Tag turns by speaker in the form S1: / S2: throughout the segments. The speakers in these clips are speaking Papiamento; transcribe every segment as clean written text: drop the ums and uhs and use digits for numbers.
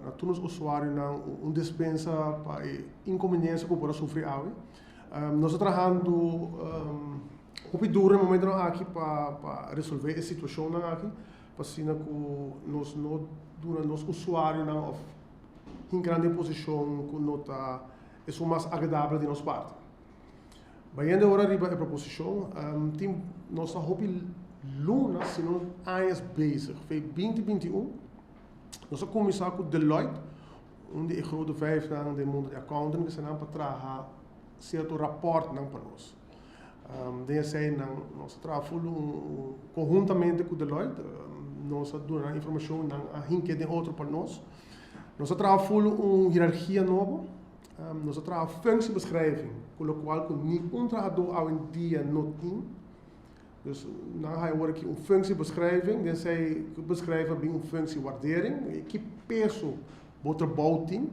S1: na tur nos usuarionan un despensa pa e inconveniencia cu por a sufri awe. Nos ta trahando hopi duro e momentonan aki pa resolve e situacionnan aki, pa asina cu nos no duna nos usuarionan of hinca nan den posicion cu no ta esun mas agradabel di nos parti. Bayendo ora riba e proposicion, tin nos ta hopi luna, si no añas bezig. Fe 2021, nos a cuminsa cu Deloitte, un di e grote vijfnan den mundo di accounting, cu esnan pa traha cierto raportnan pa nos. Den eseinan nos a traha full un conhuntamente cu Deloitte, nos a duna nan informacion, nan a hinke den otro pa nos. Nos a traha full un hierarchia nobo. Nos a traha functiebeschrijving, ku lokual ku ningun trahadó awendia no tin. Dus nan a haya awor aki un functiebeschrijving, den esei beschrijving a bin un functiewaardering, ki peso bo trabou tin.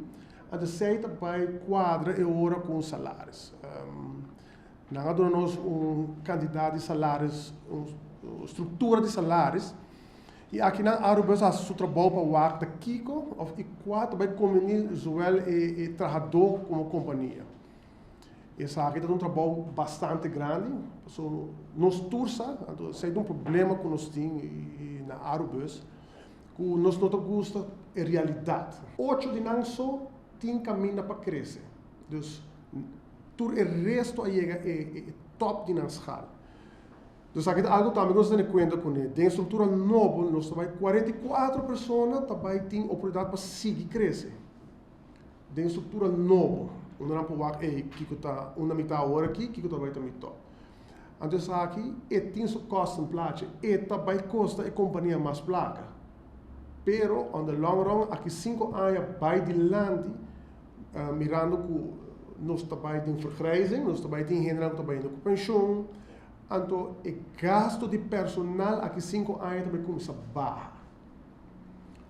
S1: Anto esei ta bai kuadra e ora ku un salaris. Nan a duna nos un kantidat di salaris, un struktura di salaris. I akinan Arubus a hasi su trabou pa wak ta kiko òf i kua ta bai kombiní zowel e trahadó komo kompania. Esaki ta un trabou bastante grandi, pasobra nos tur sa, anto esei ta un problema ku nos tin na Arubus, ku nos no ta gusta e realidat. Ocho di nan so tin kaminda pa krese, dus tur e resto a yega e tòp di nan schaal. Dus aki ta algu tambe ku nos ta tene kuenta kuné. Den e struktura nobo nos ta bai 44 persona ta bai tin oportunidat pa sigui krese. Den e struktura nobo, unda nan por wak ey kiko ta unda mi ta awor aki, kiko ta bai ta mi tòp. Anto esaki e tin su kostenplaatje, e ta bai kosta e kompania mas plaka. Pero on the long run aki sinku aña bai dilanti mirando ku nos ta bai den vergrijzing, nos ta bai tin hendenan ku ta bai yendo ku penshon, Anto e gasto di personal aki sinku aña ta bai kuminsá baha.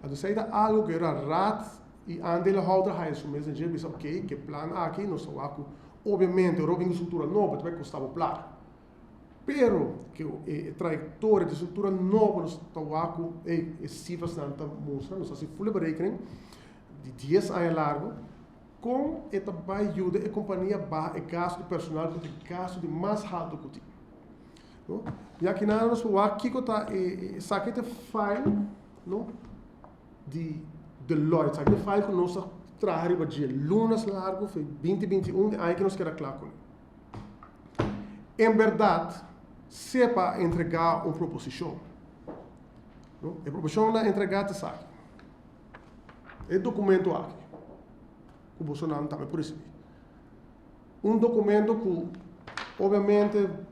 S1: Anto esei ta algu ku e raad i aandeelhouder haya su mes den dje bisa ok, ku e plan aki nos ta wak ku obviamente ora bo bin ku struktura nobo ta bai kosta bo plaka. Pero ku e trayektoria di struktura nobo nos ta wak ku ey e sifrasnan ta mustra, nos ta hasi ful e berekening di dies aña largu. Kon e ta bai yuda e kompania baha e gastu di personal ku ta e gastu di mas haltu ku tin? No? I aki nan nos por wak kiko ta e esaki ta e file, no, di Deloitte. Esaki ta e file ku nos a traha riba dje lunas largu for 2021 e aña ku nos keda kla kuné. En bèrdat SEPA a entregá un proposishon. No? E proposishon nan a entregá ta esaki. E documento aki cu bosonan tambe por ricibi. Un documento cu obviamente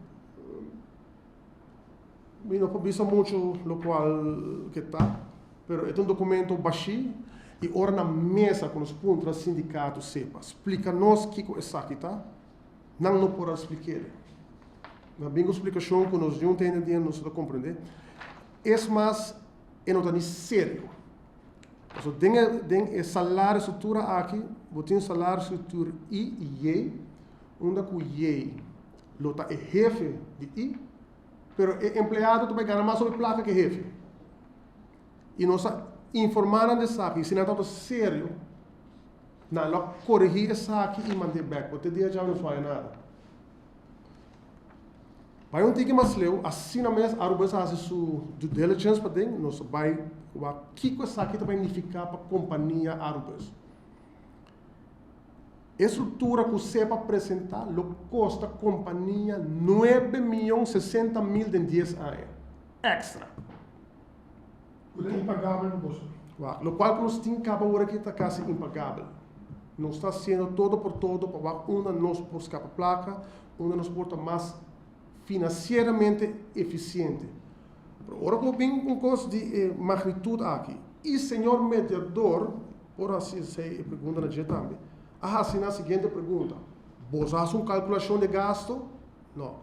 S1: mi no por bisa mucho locual ke ta, pero e ta un documento bashi y ora na mesa cu nos puntra sindicato sepa splica nos kico esaki ta, nan no por a splik'e. Nan bin cu splicacion cu nos niun ta hende nos no ta comprende. Es mas e no ta ni serio. Pasobra den e den e salario struktura aki bo tin salario struktur I i J, unda ku J lo ta e hefe di I, pero e empleado ta bai gana mas hopi plaka ku e hefe. I nos a informá nan di esaki i si nan tabata serio nan lo a korigí esaki i mand'é bèk, bo te dia djawe no faya nada. Bai un tiki mas leu, asina mes Arubus a hasi su due diligence paden, nos a bai wak kiko esaki ta bai nifiká pa kompania Arubus. E struktura ku SEPA presentá lo kosta kompania 9.060.000 den dies aña èkstra.
S2: Ku ta impagabel pa boso.
S1: Wak, lokual ku nos tin kaba ora aki ta kasi impagabel. Nos ta hasiendo todo por todo pa wak unda nos por skapa plaka, unda nos por ta mas finansieramente efisiente. Pero ora ku bo bin ku un kos di e magnitut aki, i señor mediador por hasi esei e pregunta na dje tambe, a hasi nan siguiente pregunta, Boso a hasi un kalkulashon di e gasto? No.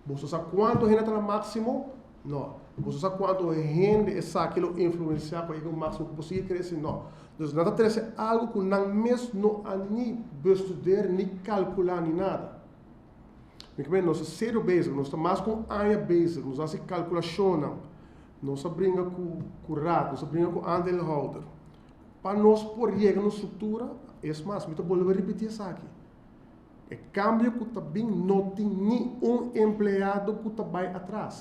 S1: Boso sa kuantu hende ta na máksimo? No. Boso sa kuantu hende esaki lo influensiá pa yega un máksimo ku por sigui krese? No. Dus nan ta trese algu ku nan mes no a ni bestudeer, ni kalkulá, ni nada. Mi ke nos ta serio bezig, nos ta mas ku un aña bezig, nos a hasi kalkulashonnan, nos a bringa ku ku raad, nos a bringa ku aandeelhouder. Pa nos por yega na structura, es mas, mi ta bolbe ripiti esaki. E cambio cu ta bin, no tin ningun empleado cu ta bay atras.